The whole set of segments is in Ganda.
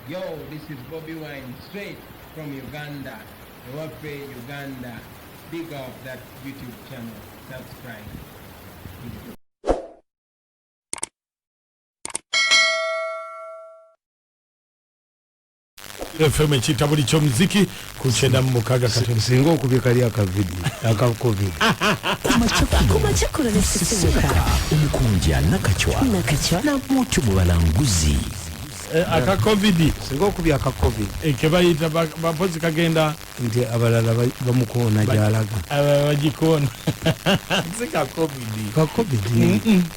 Yo, this is Bobi Wine straight from Uganda. Ewaffe Uganda. Big up that YouTube channel. Subscribe. FM ekitabuli ky'omuziki ku 96 katono. Singa okubye kali aka video aka covid. Kumakya kuno nesisimuka Omukunja Nakachwa Nakachwa Namutu mu balanguzi. Aka covid. Singa okubye aka covid. Kebayita bapozi kagenda nti abalala bamukoona gyalaga. Bagikoona. Si ka covid. Ka covid.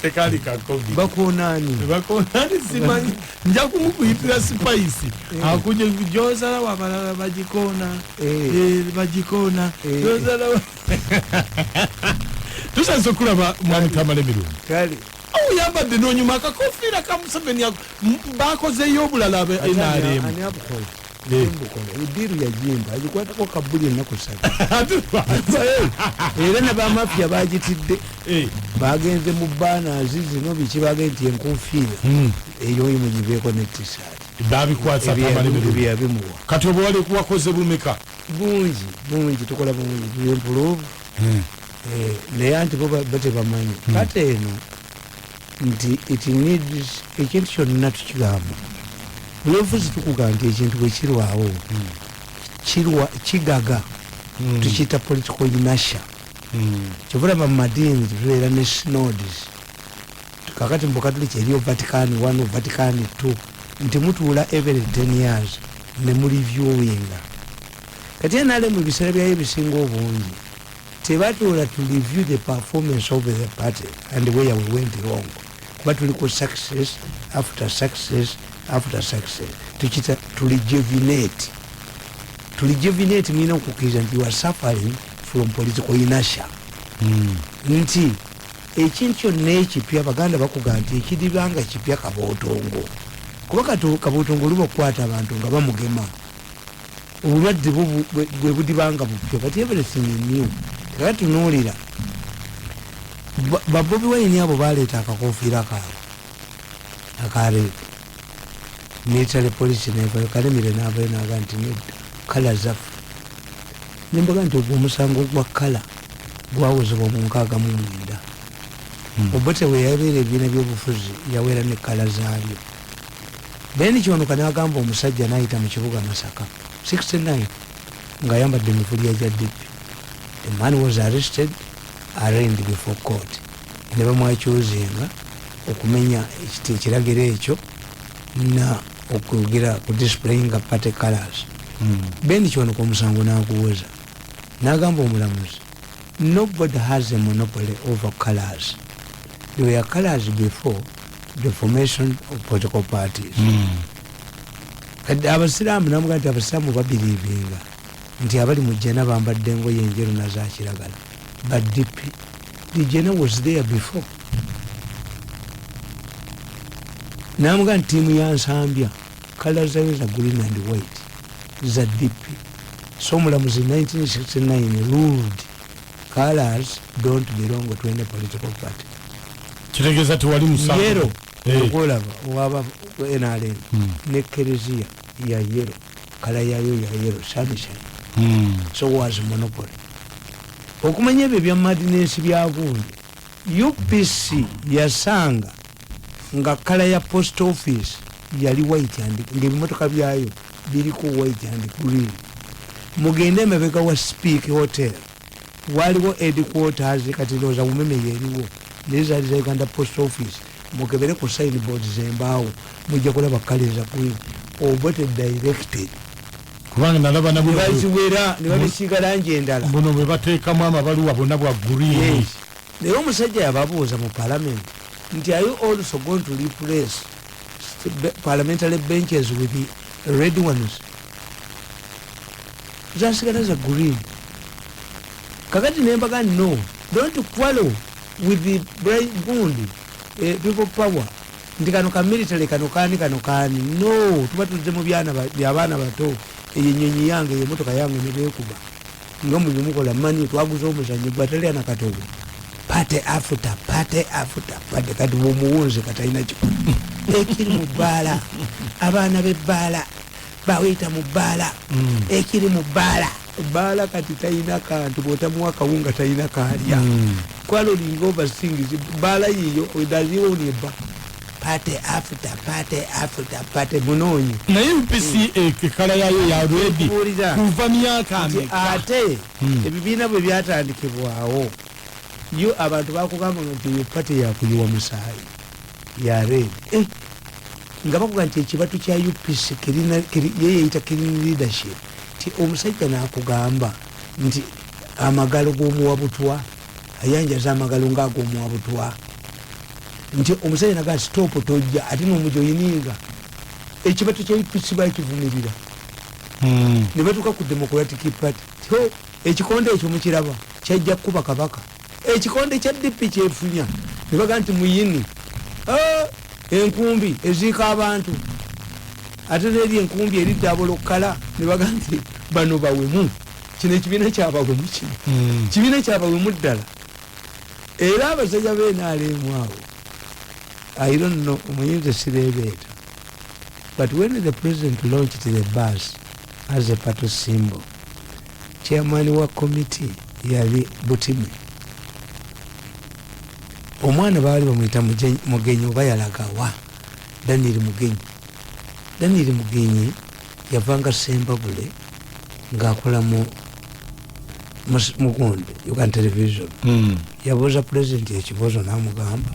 Tekali ka covid. Bakoona ani? Bakoona ani simanyi. Nja kumukuyitira spice. Akuje gy'osalawo abalala bagikoona. Bagikoona. Gy'osalawo. Tusanze okulaba mwami Tamale Mirundi. Kale. Oyambadde n'onyuma akakofiira ka Museveni ako, bakozeeyo obulala aba Ate NRM. ani abukola? Mbukola. Eddiiru yagimba, agikwatako kabuli ennaku 3. Ate lwaki? Era ne bamafiya bagitidde. Bagenze mu banners zino biki bagenze nti enkofiira. Eyo oyo mugiveeko ne t-shirt. Babikwasa Tamale Mirundi. Ebyo yabimuwa. Kati oba wali wakoze bumeka? Bungi, bungi, tukola bungi, tuli improve. Naye anti bo bo tebamanyi. Kati eno nti it needs ekintu kyonna tukigamba. Byobufuzi tukugamba nti ekintu bwe kirwawo, kigaga. Tukiyita political inertia. Kyova olaba mu madiini tubeera ne synods. Kakati mu Bukatoliki eriyo Vatican 1, Vatican 2, nti mutuula every 10 years ne mu reviewinga. Kati NRM mu biseera byayo ebisinga obungi tebatuula to review the performance of the party and where we went wrong. Kuba tuli ku success after success after success. Tukiyita to rejuvenate. To rejuvenate mulina okukkiriza nti you are suffering from political inertia. Nti ekintu kyonna ekipya Abaganda bakugamba nti ekiribanga kipya kabootongo. Kuba kabootongo oluba okukwata abantu nga bamugema. Obulwadde bwe budibanga bupya, but everything is new. Tekatunuulira. Ba Bobi Wine abo baleeta akakofiira kaabwe akareeta. Military police nevayo, Kalemire n'avayo n'agamba nti nedda, kala zaffe. Ne mbaga nti ogwo omusango gwa kala gwawozebwa mu 69. Obote bwe yabeera ebibiina by'obufuzi yawera ne kala zaabyo. Ben Kiwanuka n'agamba omusajja n'ayita mu kibuga Masaka 69 ng'ayambadde emivulya gya DP. The man was arrested, arraigned before court. Ne bamwakyuzinga okumenya ekiragiro ekyo na okwogera ku displaying party colors. Ben Kiwanuka omusango n'aguwoza. N'agamba omulamuzi, nobody has a monopoly over colors. There were colors before the formation of political parties. Kati abasiraamu namugamba nti abasiraamu babirivinga nti abali mu jjana bambadde engoye enjeru na za kiragala. But DP, the jjana was there before. Namugamba nti ttiimu ya Nsambya colors zayo za green and white za DP. So omulamuzi 1969 ruled colors don't belong to any political party. Kitegeeza tewali musango. Yellow, okulaba waba NRM ne Kereziya ya yellow, kala yayo ya yellow, sunshine. So was monopoly. Okumanya ebyo bya madness bya gundi, UPC yasanga nga kala ya post office yali white and ng'ebimotoka byayo biriko white and green. Mugende emabega wa Speke Hotel waliwo headquarters, kati ndowooza Umeme yeriwo, naye zaali za Uganda Post Office. Mukebere ku signboard z'embaawo mujja kulaba kala eza green. Obote directed. Kubanga nalaba nabwo Ne baziwera, ne babisiiga langi endala. Buno bwe bateekamu amabaluwa bonna bwa green. Yes. Naye omusajja yababuuza mu parliament nti are you also going to replace parliamentary benches with the red ones? Zasigala za green. Kakati nembaga no, don't quarrel with the gundi, people power nti kano ka military, kano kani, kano kani. No, tuba tuzze mu byabaana bato. Eyo ennyonyi yange, eyo emotoka yange ne beekuba nga mubimukola mani twaguze omuzannyo gwatalya na katogo. Party after party after party. Kati bwomuwunze katalina kikulu ekiri mu bbaala, abaana b'ebbaala. Baweyita mu bbaala, ekiri mu bbaala, bbaala kati talina kantu. Bwotamuwa kawunga talina kalya. Quarreling over things, bbaala yiyo does he own a bar? Party after party after party, munoonye. Naye UPC ekala yayo ya red. Kubuulira. Kuva myaka Nti meka? Ate ebibiina bwe byatandikibwawo, yo abantu bakugamba nti eyo party yakuyiwa musaayi ya red. Eh, nga bakuga nti ekibatu kya UPC yeyeyita clean leadership, ti omusajja nakugamba nti amagalo g'omuwabutwa, ayanjaza amagalo ngaag'omuwabutwa, nti omusajja naga stop, tojja, ate nomujoyininga. Ekibatu kya UPC bakivumirira ne batuuka ku Democratic Party. Ti, "Ho, ekikonde ekyo mukiraba kyajja kukuba kabaka." Ekikonde kya DP kyefunya ne baga nti muyini. "Ah, enkumbi eziika abantu, ate neri enkumbi eridde abolokkala." Ne baga nti bano bawemu, kino ekibiina kyabawemu, kino kibiina kyabawemu ddala. Era abasajja benaalemu awo, I don't know, omuyinza sireebeeta, but when the president launched the bus as a party symbol, chairman wa committee yali Butime. Omwana baali bamwita Mugenyi, oba yalagawa Daniel Mugenyi. Daniel Mugenyi yavanga Sembabule ngaakola mu mugundi Uganda Television. Yabuuza president ekibuuzo namugamba,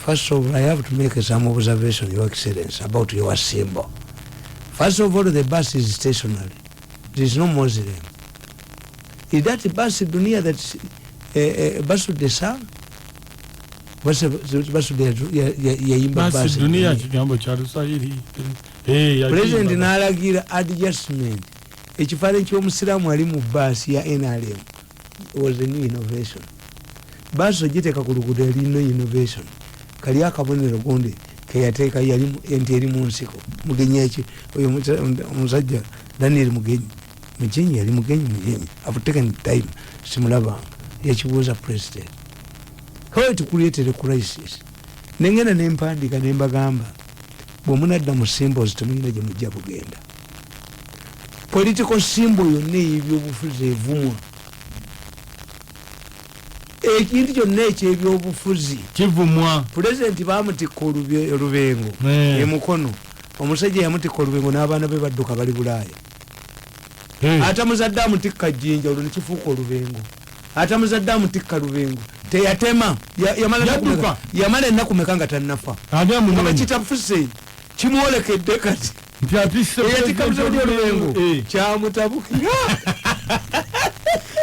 "First of all, I have to make some observation, Your Excellence, about your symbol. First of all, the bus is stationary. There is no Muslim. Is that bus dunia that Basudde sang? Basudde yayimba basi basi dunia kigambo kya Luswahili. Eh, President n'alagira adjustment. Ekifaananyi ky'omusiraamu ali mu baasi ya NRM was a new innovation. Baasi ogiteeka ku luguudo yali no innovation. Kali akabonero gundi keyateeka yali enti eri mu nsiko. Mugenyi eki oyo omusajja Daniel Mugenyi, Mugenyi yali Mugenyi, Mugenyi. I've taken time simulabanga. Yakibuuza president, how it created a crisis. Nengenda nempandiika nembagamba, bwemunadda mu symbols temulina gye mujja kugenda. Political symbol yonna ey'ebyobufuzi evumwa. Ekintu kyonna ekyebyobufuzi kivumwa. Pulezidenti bamutikka olubengo emukono. Omusajja yamutikka olubengo n'abaana be badduka, bali Bulaaya. Atamuzadde amutikka jjinja, olwo nekifuuka olubengo. Atamuzadde amutikka lubengo. Teyatema. Yadduka. Yamala ennaku meka nga tannafa? Ani nga amunoonya? Bakitafuse kimwolekedde kati. Nti atisse Eyatikka Museveni olubengo Eh. Kyamutabukira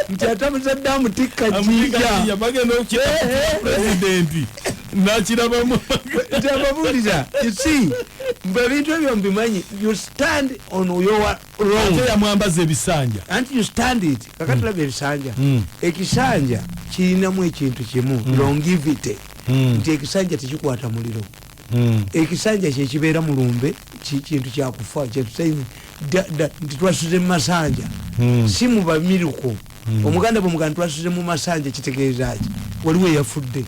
nti atamuzadde amutikka Amutikka jjinja. jjinja, bagenda okukira pulezidenti nakirabamu. Nti ababuulira, you see, mbe ebintu ebyo mbimanyi. You stand on your wrong. Ate yamwambaza ebisanja. Anti you stand it. Kakati laba ebisanja. Ekisanja kirinamu ekintu kimu, longevity, nti ekisanja tekikwata muliro. Ekisanja kyekibeera mulumbe, kintu kyakufa nti twasuze mu masanja, si mu bamiruko. Omuganda bwemuganda twasuze mu masanja kitegeeza ki? Waliwo eyafudde.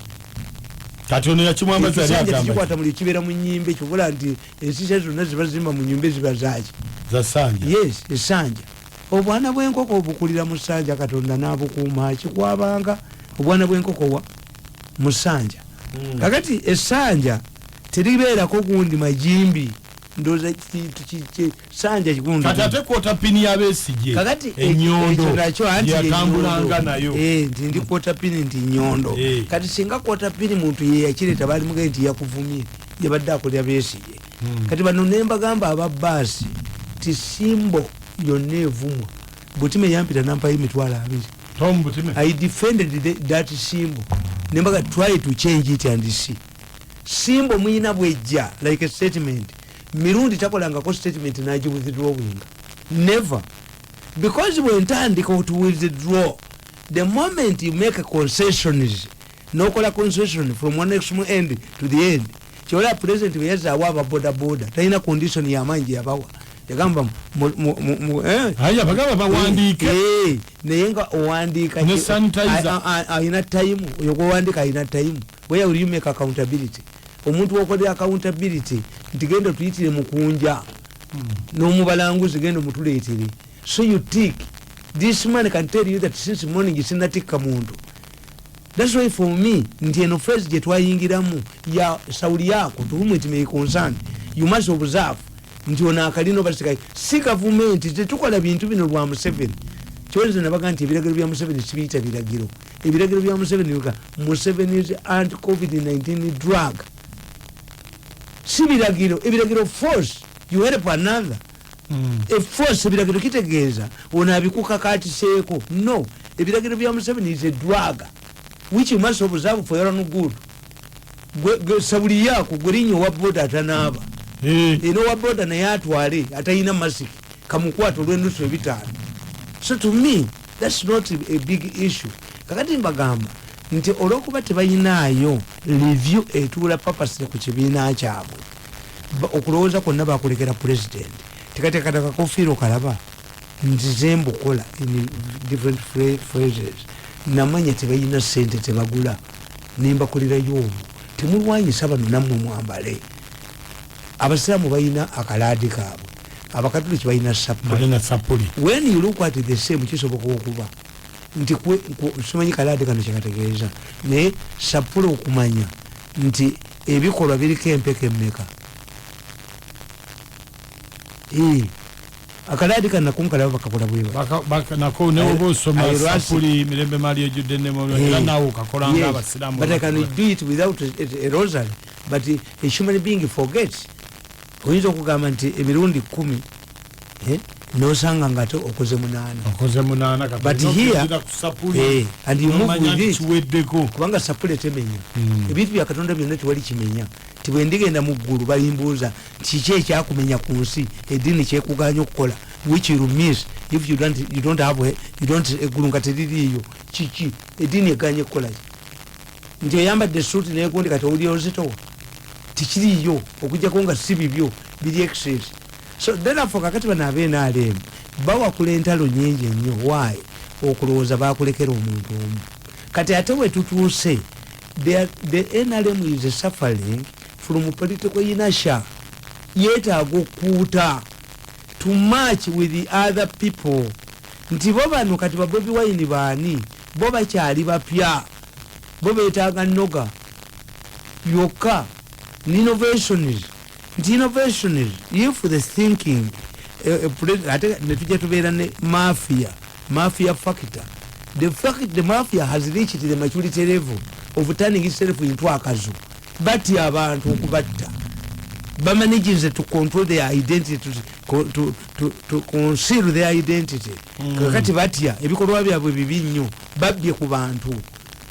Kati ono yakimwambaza yali Ekisanja agamba ki? tekikwata muliro, kibeera mu nyimbe. Kyobola nti ensisa zonna zibazimba mu nyumba ziba zaki? Za sanja. Yes, esanja. Obwana bwenkoko obukulira mu ssanja, Katonda n'abukuuma. Kikwabanga obwana bwenkoko wa mu ssanja. Kakati essanja teribeerako gundi majimbi, ndowooza sanja kigundi. Kati ate quarter pin y'Abesigye, Kakati enyondo ekyo nakyo anti yatambulanga yenyondo. nayo. Eh, nti ndi quarter pin, nti nyondo. Kati singa quarter pin muntu ye yakireta, bali mugende nti yakuvumye, yabadde akolera Besigye. Kati bano nembagamba aba baasi ti symbol yonna evumwa. Butime yampita nampayo 20,000. Tom Butime. I defended that symbol. Nembaga, try to change it and see. Symbol muyina bwejja like a statement. Mirundi takolangako statement nagi withdrawing, never, because bwentandika to withdraw, the moment you make concessions, nokola concession from one extreme end to the end. Kyola president bweyazaawo ababodaboda, talina condition yamanyi gyeyabawa. Yagamba eh. Aya bagamba bawandiike. Eh, naye nga owandiika Ne sanitizer. Ayina time oyo gwowandiika, ayina time. Where will you make accountability? Omuntu wokolera accountability nti genda tuyitire mukunja. N'omubalanguzi genda omutuleetere. So you take this man can tell you that since morning sinatikka muntu. That's why for me nti eno phase gye twayingiramu ya sauli yako, to whom it may concern, you must observe nti ono akalina obasikai si gavumenti. Tetukola bintu bino lwa Museveni. Kyonze nabaga nti ebiragiro bya Museveni sibiyita biragiro. Ebiragiro bya Museveni bika Museveni's anti COVID-19 drug, si biragiro. Ebiragiro force you help another. Eforce ebiragiro kitegeeza ono abikukakatiseeko. No, ebiragiro bya Museveni is a drug which you must observe for your own good. Sabuli yako gwerinnya owa boda atanaaba era owa boda naye atwale atalina masiki kamukwata olw'enusu 5. So to me that's not a big issue. Kakati mbagamba nti olwokuba tebayinaayo review etuula papasire ku kibiina kyabwe, okulowooza kwonna bakulekera president. Tekatekata kakofiira okalaba nzize mbukola in different phrases. Namanya tebalina sente, tebagula, nembakolerayo obwo. Temulwanyisa bano, nammwe mwambale. Abasiraamu balina akalaadi kaabwe, abakatuliki balina sapuli. Balina sapuli. When you look at the same, kisoboka okuba nti simanyi kalaadi kano kyekategeeza, naye sapula okumanya nti ebikolwa biriko empeka emmeka. Akalaadi kano nako nkalaba bakakola bweba. Nako newoba osoma Ayi, sapuli mirembe mali ejjudde era naawe okakola nga abasiraamu. But I can do it without a rosary. But a human being forgets. Oyinza okugamba nti emirundi 10, nosanga nga ate okoze munaana. Okoze munaana. But here, and you move with it. Kiweddeko. Kubanga sapule temenya. Ebintu bya Katonda byonna tewali kimenya. Ti bwe ndigenda mu ggulu balimbuuza kiki ekyakumenya ku nsi, eddiini kyekuganya okukola, which you miss if you don't have you don't, eggulu nga teririiyo, kiki eddiini eganye kukola ki? Nti oyambadde esuuti negundi kati owulira ozitowa, tikiriiyo okujjako nga si bibyo biri excess. So therefore kakati bano abenrm bawakula entalo nyingi nnyo. Why? Okulowooza bakulekera omuntu omu. Kati ate wetutuuse, the NRM is suffering from political inertia. Yeetaaga okukuuta to match with the other people nti bo bano kati ba Bobi Wine baani, bo bakyali bapya, bo beetaaga noga yokka innovations, nti innovations if the thinking ate netujja tubeera ne mafia factor. The fact the mafia has reached the maturity level of turning itself into akazu, batya abantu okubatta, bamanages to control their identity, to conceal their identity. Kakati batya ebikolwa byabwe bibi nnyo, babbye ku bantu.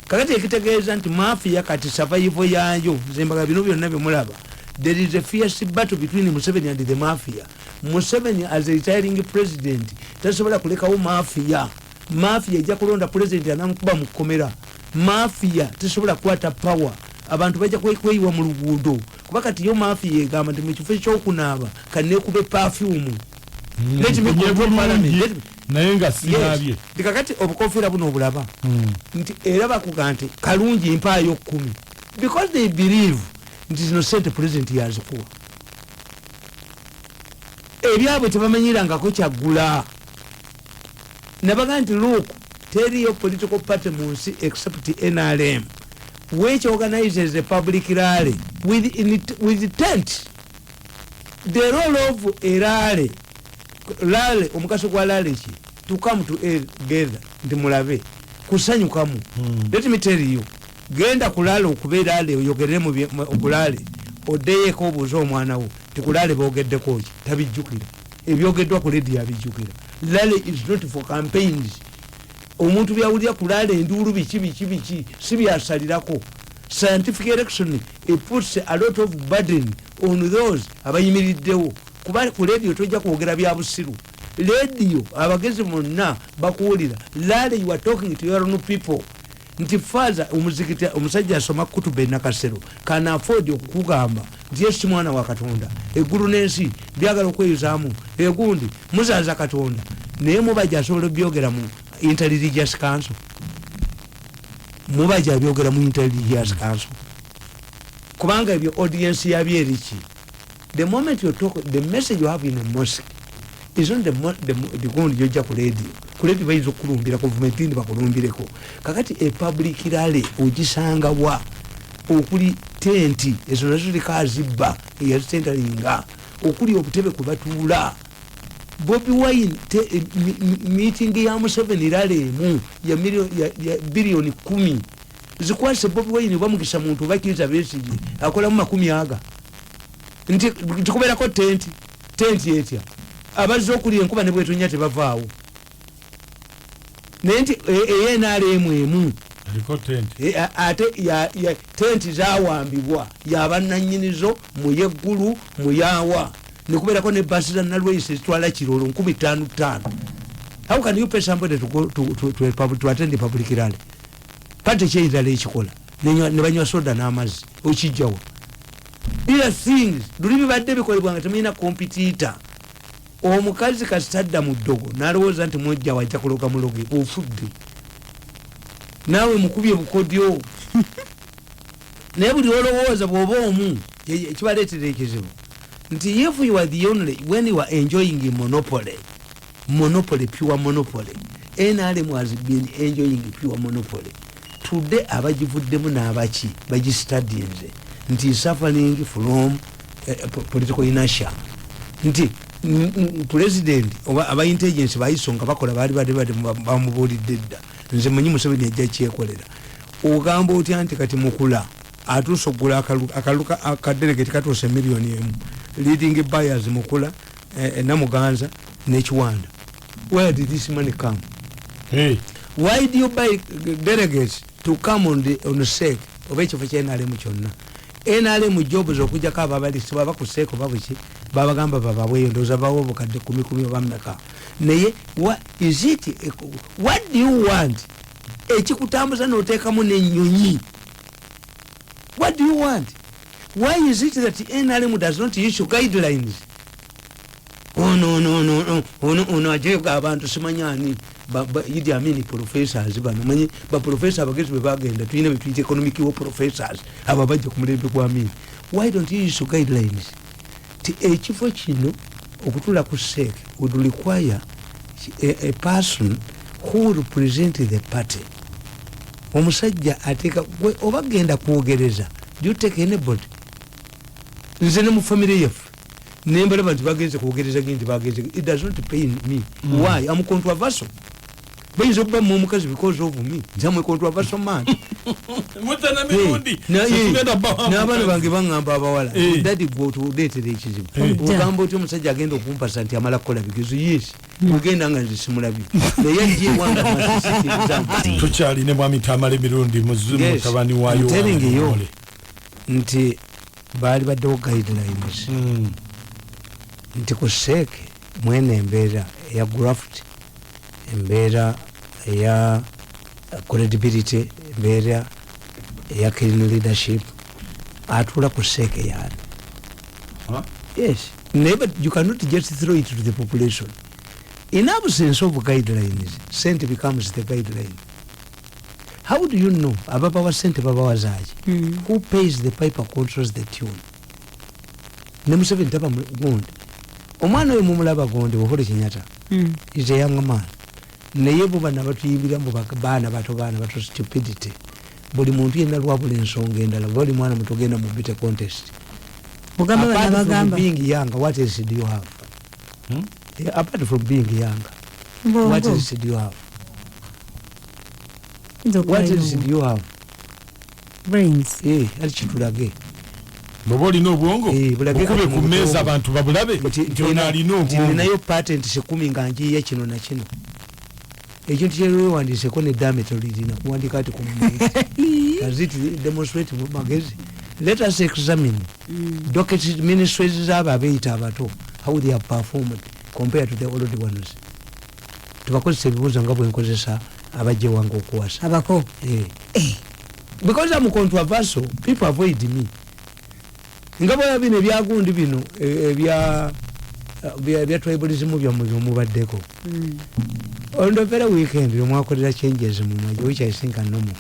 Kakati ekitegeeza nti mafia kati survival yayo, nze mbaga bino byonna byemulaba, there is a fierce battle between Museveni and the mafia. Museveni as a retiring president tasobola kulekawo mafia. Mafia ejja kulonda president anamukuba mu kkomera. Mafia tesobola kukwata power, abantu bajja kweyiwa mu luguudo, kuba kati yo mafia egamba nti mukifo ekyokunaaba kanekube perfume. Let me control parliament. Naye nga sinabye. Yes. Kakati obukofiira buno obulaba nti era bakuga nti kalungi mpaayo 10 because they believe nti zino sente president yazikuwa. Ebyabwe tebamanyirangako kyaggula. Nabaga nti look, teriyo political party mu nsi except NRM which organizes a public rally with tent. The role of a rally, omugaso gwa rally ki? To come together nti mulabe kusanyukamu. Let me tell you, genda ku rally okuba erally oyogerere ku rally, oddeyeko obuuze omwana wo ti ku rally bogeddeko ki, tabijjukira. Ebyogeddwa ku rediyo abijjukira. Rally is not for campaigns. Omuntu byawulira ku rally, enduulu, biki biki biki, si byasalirako. Scientific election, it puts a lot of burden on those abayimiriddewo, kuba ku rediyo tojja kwogera bya busiru. Rediyo abagezi bonna bakuwulira. Rally, you are talking to your own people. Nti faza omuzikiti, omusajja asoma kutuba enakasero can afford okukugamba nti Yesu si mwana wa Katonda, eggulu n'ensi byagala okweyuzaamu, egundi muzaza Katonda, naye mubajja asobola obyogera mu interreligious council? Mubajja abyogera mu interreligious council? Kubanga ebyo audience yabyo eriki? The moment you talk, the message you have in a mosque is not the gundi yojja ku radio. Ku radio bayinza okukulumbira, gavumenti ndi bakulumbireko. Kakati e public rally ogisanga wa okuli tenti ezo nazo ziriko azibba eyazitentalinga, okuli obutebe kwe batuula. Bobi Wine meeting ya Museveni rally emu ya, ya 10 billion zikwase Bobi Wine oba Mukisa muntu oba Kiriza Besigye akolamu makumi aga nti tikubeerako tenti. Tenti etya? Abazze okulya enkuba ne bwetonya tebavaawo, naye nti eyenrm emu Eriko tenti. Ate tenti zawambibwa yabananyinizo muyeggulu muyawa, nekubeerako ne basi za Nalweyiso ezitwala Kirolo 5500. How can you pay somebody to go to attend the public rally? Party kyeyirala ekikola ne banywa soda n'amazzi, okijjawa? These are things luli bibadde bikolebwa nga temulina competitor. Omukazi kasitadda mu ddogo n'alowooza nti mujja wajja kuloga muloge, ofudde naawe mukubye bukodyo. Naye buli olowooza bw'oba omu kibaleetera ekizibu nti if you are the only, when you are enjoying monopoly, monopoly, pure monopoly, NRM has been enjoying pure monopoly. Today abagivuddemu n'abaki bagistadinze nti suffering from political inertia, nti president oba aba intelligence bayiso nga bakola baali badde badde bamubuulidde dda. Nze manyi Museveni ajja kyekolera. Ogamba otya nti kati mukula atuuse okugula akalulu akadelegate katuuse 1 million? Leading buyers mukula, Namuganza nekiwanda. Where did this money come? Hey. Why do you buy delegates to come on the CEC oba ekifo kya NRM kyonna? NRM jobs okujjako ababalisi baba ku CEC oba buki babagamba babaweeyo, ndowooza bawa obukadde kumi kumi oba mmeka. Naye is it, what do you want ekikutambuza noteekamu n'ennyonyi? What do you want? Why is it that NRM does not issue guidelines? Ono ono ono ono ono ono ajega abantu simanyani Idi Amin professors bano, manyi baprofessor abagezi bwe bagenda, tulina betuyita economic war professors, abo bajja ku mulembe gwa Amin. Why don't you issue guidelines ti ekifo kino okutula ku CEC would require a person who will represent the party? Omusajja ateeka gwe oba genda kwogereza, do you take anybody? Nze ne mu family yaffe nembalaba nti bagenze kwogereza gindi bagenze, it does not pain me. Why? Am controversial. Bayinza okuba mu omukazi because of me. Nze am a controversial man. Mutana mirundi. Tetugenda bbawa N'abaana mukazi. bange baŋŋamba abawala, "Daddy, gwe otuleetera ekizibu." Ogamba otya omusajja agenda okumpasa nti amala kukola bigezo? Yes, ogenda nga nze simulabye, naye ajja ewange amasisiikiriza. Tukyalina mwami Tamale Mirundi Yes. mutabani wa I'm telling Yohana you. Mole. Nti baali baddewo guidelines nti ku CEC mwene embeera eya graft, embeera eya credibility, embeera eya clean leadership, atuula ku CEC yaani? Huh? Yes, naye but you cannot just throw it to the population. In absence of guidelines, sente becomes the guideline. How do you know ababawa sente babawa zaki? Who pays the piper controls the tune. Ne Museveni taba gundi omwana oyo mumulaba gundi Uhuru Kenyatta is a young man, naye bo bana batuyimbira mbu baana bato, baana bato, stupidity. Buli muntu yenna lwabula ensonga endala, buli mwana muto genda mu beauty contest. Ogamba bana Apart from bagamba being young, what else do you have? Hmm? Yeah, apart from being young, Bongo. what else do you have? Nze What okubalira else do you have? Brains. Eh, ali kitulage. Bw'oba olina obwongo, Eh, bulage bukube kati ku mu mmeeza bwongo. abantu babulabe nti ono alina Nti obwongo. ninayo patent 10 nga njiya kino na kino. Ekintu kyewewandiiseko neddaame tolirina kuwandika ati ku does it demonstrate mu magezi? Let us examine docket ministries zaabo abeeyita abato, how they have performed compared to the old ones. Tubakozesa ebibuuzo nga bwenkozesa abajja ewange okuwasa. Abako. Eh. Because I'm controversial, people avoid me. Nga bwala bino ebyagundi bino ebya tribalism byammwe byemubaddeko. On the very weekend lwemwakolera changes mu maje, which I think are normal.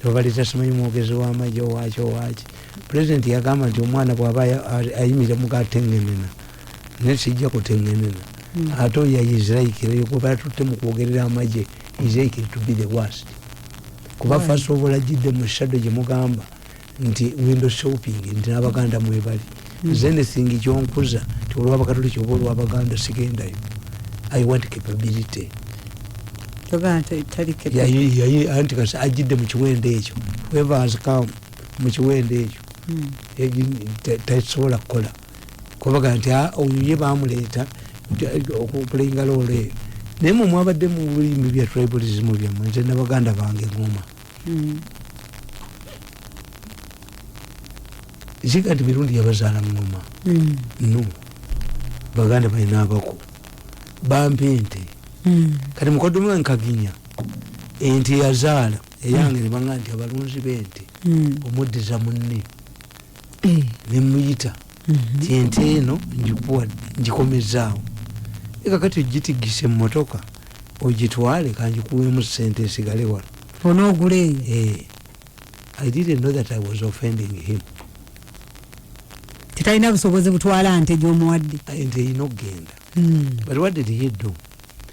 Tebaleeta simanyi mwogezi w'amagye owaki owaki. Pulezidenti yagamba nti omwana bw'aba ayimirira mugatengenena, naye sijja kutengenena. Ate oyo Israel gwe batutte mu kwogerera amagye is likely to be the worst, kuba first of all ajjidde mu shadow gye mugamba nti window shopping, nti n'Abaganda mwebali. Nze anything kyonkuza ti olwabakatoliki oba olwabaganda, sigendayo. I want capability. Togamba nti tali capable. Anti kasi ajjidde mu kiwendo ekyo, whoever has come mu kiwendo ekyo tasobola kukola, kubaga nti, "Ah, oyo ye bamuleeta okuplayinga role eyo." Naye mwe mwabadde mu bulimi bya tribalism byammwe, nze nabaganda bange ngoma. Ziga nti Mirundi yabazaala ngoma. No baganda balina abako bampa ente. Kati mukoddomi we Nkaginya ente yazaala eyange, nebanga nti abalunzi b'ente omuddiza munne. Nemuyita ti ente eno ngikuwa, ngikomezaawo, ekakati ogitigisa emmotoka ogitwale, kanjikuwemu sente esigale wano. Onoogula eyo. Eh, I didn't know that I was offending him. Tetalina busobozi butwala nte gy'omuwadde. Ente erina okugenda. But what did he do?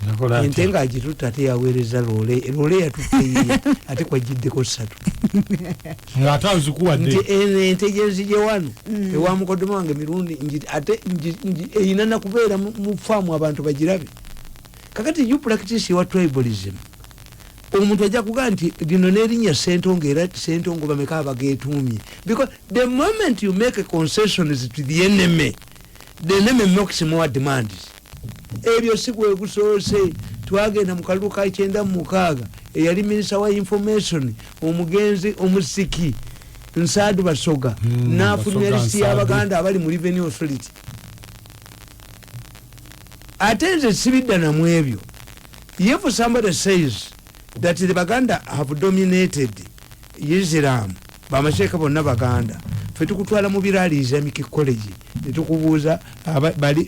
Nakola Ente atya? ngaagitutte, ate yaweereza loole. Loole yatutte yiye, ate kwagiddeko ssatu. Ng'ate azikuwadde. Nti eno ente gyenzije wano ewa mukoddomi wange Mirundi, ate erina nakubeera mu faamu abantu bagirabe. Kakati you practice your tribalism, omuntu ajja kugaa nti lino n'erinnya Sentongo, era Sentongo bameka abagetuumye? Because the moment you make concessions to the enemy, the enemy makes more demands. Ebyo si gwe gusoose. Twagenda mu kalulu ka 96, eyali minisita wa information omugenzi omusiki Nsaadu Basoga n'afulumya Basoga lisiti Nsaadu. y'Abaganda abali mu Revenue Authority. Ate nze sibidda namu ebyo. If somebody says that the Baganda have dominated Islam, bamasheeka bonna Baganda, fe tukutwala mu Biraali Islamic College netukubuuza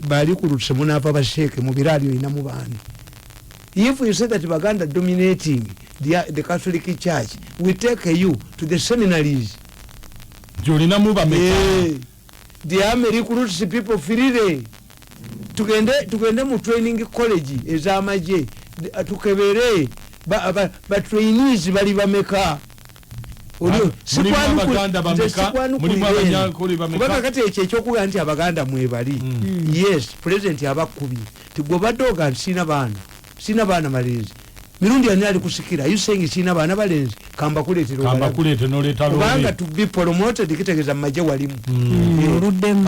bali ku lutse munaava basheeke mu Biraali olinamu baani? If you say that Baganda dominating the Catholic Church, we take you to the seminaries. Nti olinamu bameka? Eh, the army recruits people freely. Tugende mu training college ez'amagye, tukebere ba trainees bali bameka. Mulimu Abaganda bameka? Mulimu Abanyankole bameka? Kubanga kati ekyo ekyokugaa nti Abaganda mwebali, yes, president abakubye ti gwobadde oga nti sina baana, sina baana balenzi. Mirundi ani ali kusikira? You saying sina baana balenzi, kambakuleetera obalabe. Kambakuleete noleeta Kubanga loole. to be promoted kitegeeza mumagye walimu. Oluddemu.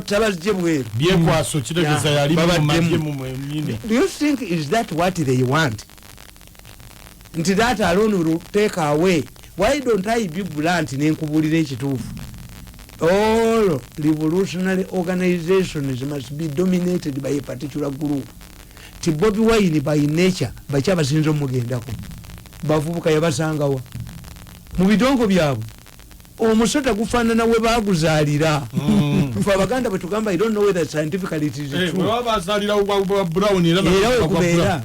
Tabazje bweru. Byekwaso kitegeeza yali mu Babaddemu. magye mu mwenyini. Do you think is that what they want, nti that alone will take away? Why don't I be blunt nenkubuulira ekituufu? All revolutionary organizations must be dominated by a particular group. Ti Bobi Wine by nature baki abasinza omugendako? Bavubuka. Yabasangawa? Mu bidongo byabwe. Omusota gufaanana we baguzaalira. Fe Abaganda bwe tugamba, I don't know whether scientifically it is true. Bwe bazaalirawo gwa brown era Era gwa wekubeera brown.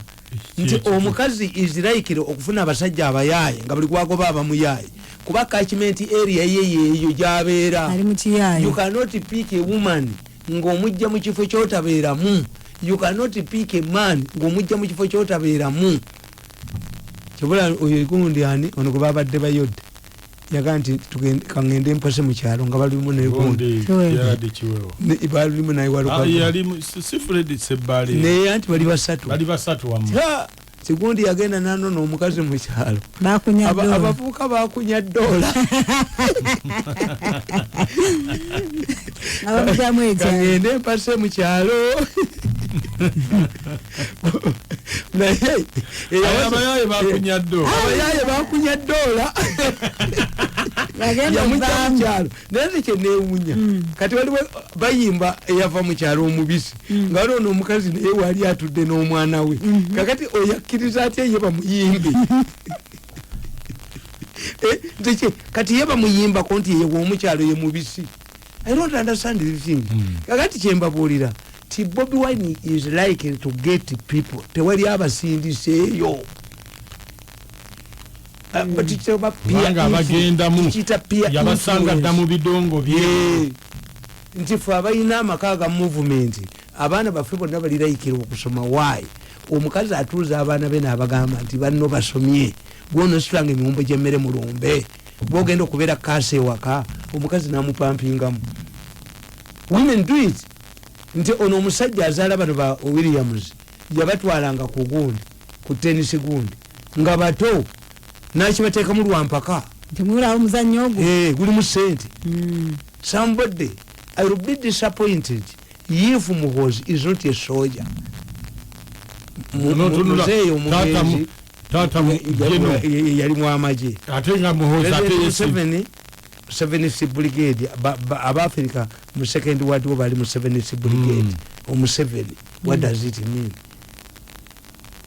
nti omukazi is likely okufuna abasajja abayaaye nga buli gwagoba abamuyaaye, kuba catchment area ye yeeyo gyabeera. Ali mu kiyaayo. You cannot pick a woman ng'omujja mu kifo kyotabeeramu. You cannot pick a man ng'omujja mu kifo kyotabeeramu. Kibula oyo gundi ani ono gwe babadde bayodde yagaa nti kaŋŋende mpase mu kyalo nga balimu negundi. Gundi Kiweewa. Gerard Kiweewa. Balimu naye Ah, Walukaga. yali si Fred Sebbale. Naye anti bali basatu. Bali basatu wamu. Ha! Sigundi yagenda nanona omukazi mu kyalo. Bakunya dola. Abavubuka bakunya dola. Abamugyamu ekyalo. Kagende mpase mu kyalo naye Abayaye bakunya dola. Abayaye bakunya dola. Bagenda Yamujja mu ovaamu. kyalo, naye nze kyenewunya kati waliwo bayimba eyava mu kyalo omubisi, nga waliwo n'omukazi naye wali atudde n'omwana we. Kakati oyo akkiriza atya ye bamuyimbe? Eh, nze kati ye bamuyimbako nti yewe omukyalo ye mubisi. I don't understand this thing. Kakati kyembabuulira ti Bobi Wine is likely to get people, tewali abasindiseeyo. Tukita peer Kubanga abagendamu tukiyita peer yabasanga dda influence. mu bidongo bye. Nti fe abalina amaka aga movement, abaana baffe bonna balirayikira okusoma. Waayi omukazi atuuza abaana be n'abagamba nti banno basomye, gwonositulanga emiwumbo gyemmere mulumbe, gwogenda okubeera kaasa ewaka, omukazi namupampingamu. Women do it. Nti ono omusajja azaala bano ba Williams yabatwalanga ku gundi, ku tenisi gundi, nga bato, nakibateekamu lwampaka. Temulawo omuzannyo ogwo. Eh, gulimu sente. Somebody, I will be disappointed if Muhozi is not a soldier. Notunula, Muzeeyi taata omugenzi taata Geno. yali mwamagye. Ate nga Muhozi ate President yesi Museveni, 7th Brigade, Abafrika mu Second World War bali mu 7th Brigade. Omuseveni, what does it mean?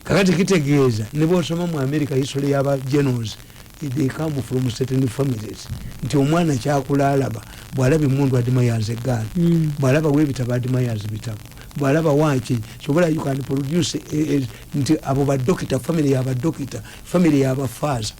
Kakati kitegeeza ne bwosoma mu America history yaba generals, they come from certain families, nti omwana kyakula alaba, bwalaba emundu admires egaani, bwalaba webitabo admires bitabo, bwalaba waki kyobola. You can produce nti abo badokita, family yabadokita, family yabafaaza,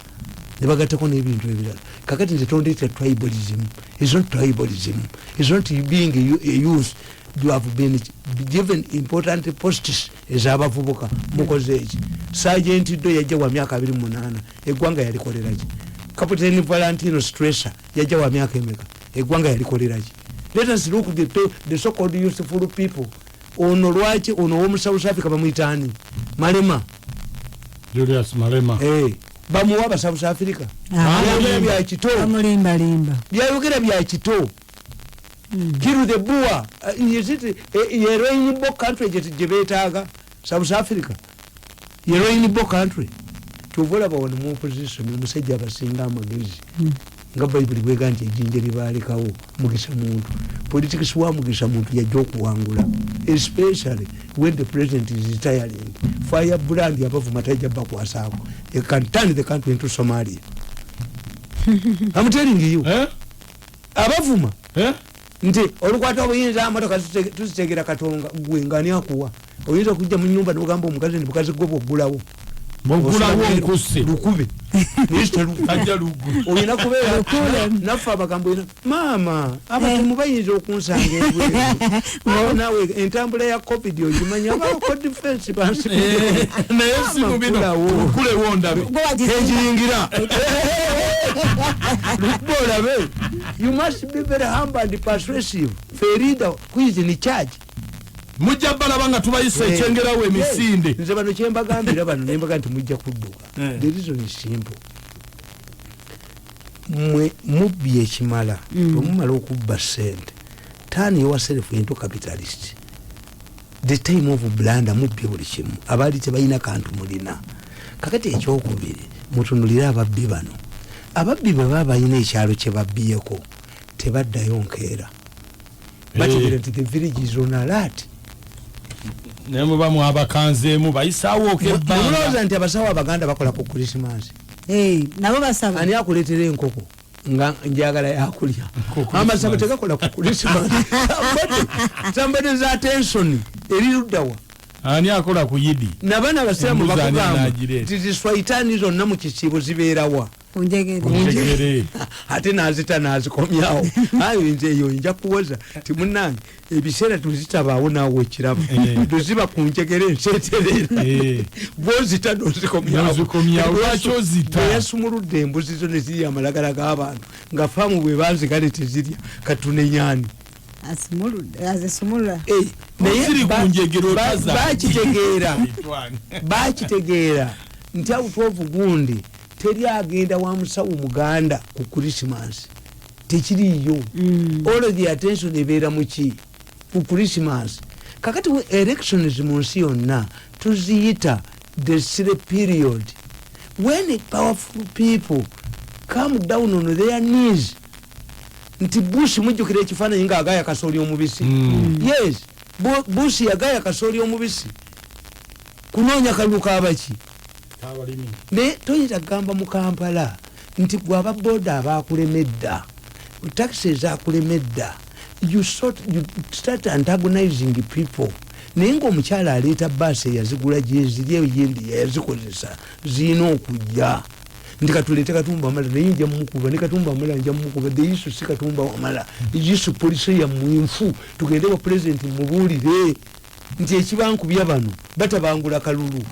nebagattako n'ebintu ebirala. Kakati nze tondeeta tribalism. Is not tribalism, is not being a youth. You have been given important posts ez'abavubuka, mukoze eki? Sergeant Do yajja wa myaka 28, eggwanga yalikoleraki? Captain Valentino Stresser yajja wa myaka emeka, eggwanga yalikoleraki? Let us look the so called useful people. Ono lwaki ono owomu South Africa bamuyitaani? Malema. Julius Malema. Eh, bamuwa aba South Africa. Byayogera bya kito. Bamulimbalimba. Byayogera bya kito. Kill the Boer. Is it ye rainbow country gye beetaaga? South Africa ye rainbow country. Kyova olaba wano mu opposition omusajja abasinga amagezi, nga Bayibuli bwega nti ejjinja libalekawo mugisa muntu. Politics wa mugisa muntu yajja okuwangula, especially when the president is retiring. Fire brand abavuma tajja bakwasaako. They can turn the country into Somalia, I'm telling you. Eh? Abavuma Eh? nti olukwata obuyinza, motoka tuzitegera Katonga. Gwe ngani akuwa oyinza okujja mu nyumba nogamba omukazi nti bukazi gwe bwoggulawo. Bw'oggulawo nkusse. Lukube. Naye sitaluku. Tajja luggu. Olina kubeera naffe abagambo olina maama abatemu bayinza okunsanga ebweru. Maama, naawe entambula ya COVID ogimanya, abako defense bansi. Naye si mu bino. Lukulewo ndabe. Ekiyingira lukube olabe. You must be very humble and persuasive for a leader who is in charge. Mujja balaba nga tubayisa ekyengerawo emisinde. Nze bano kyembagambira bano, nembaga nti mujja kudduka. The reason is simple: mwe mubbye ekimala. Bwemumala okubba sente, turn yourself into capitalist. The time of blunder, mubbye buli kimu, abaali tebalina kantu mulina. Kakati ekyokubiri, mutunulire ababbi bano. Ababbi bwe baba balina ekyalo kye babbiyeko, tebaddayo nkeera. Bategeera nti the village is on alert. Naye muba mwabakanzeemu bayisaawo Mulowooza ebbanga. nti abasawo abaganda bakola ku Krisimansi? Eh, nabo basaba. Ani akuleetera enkoko nga njagala yakulya? Amasabo tegakola ku Krisimansi. Somebody's attention eri luddawa? Ani akola ku Yidi? Nabaana abasiraamu Embuzi ani bakugamba anaagireeta? nti ziswaitaani zonna mu kisiibo zibeerawa? Kunjegere. Njegere. Ate nazita nazikomyawo. Aye nze eyo nja kuwoza ti munange ebiseera tuzitabaawo naawe ekirabo. Tuziba ku njegere nseterera. Bwozita nozikomyawo. N'ozikomyawo. Lwaki ozita? Bweyasumuludde embuzi zo nezirya amalagala g'abantu nga faamu bwe banzigale tezirya katunenyani. Azisumulula. Eh, naye Ziri ku njegere otaza. Bakitegeera nti out of gundi teri agenda wa musawo muganda ku Christmas, tekiriiyo. All the attention ebeera muki? Ku Christmas. Kakati elections mu nsi yonna tuziyita the silly period, when powerful people come down on their knees. Nti Bush, mujjukira ekifaananyi ngaagaya kasooli omubisi? Yes, Bush yagaya kasooli omubisi kunoonya kalulu kabaki. Naye toyinza kugamba mu Kampala nti gwe aba boda abakulemedda, takisi ezakulemedda, you start antagonizing people. Naye ngaomukyala aleeta baasi eyazigula gyeziri, eyindi yazikozesa, zirina okujja. Nti katulete Katumba Wamala, naye nja mumukuba ne Katumba Wamala, nja mumukuba. The issue si Katumba Wamala, issue policy yammwe nfu. Tugende wa president, mubuulire nti ekibankubya bano batabangula kalulu.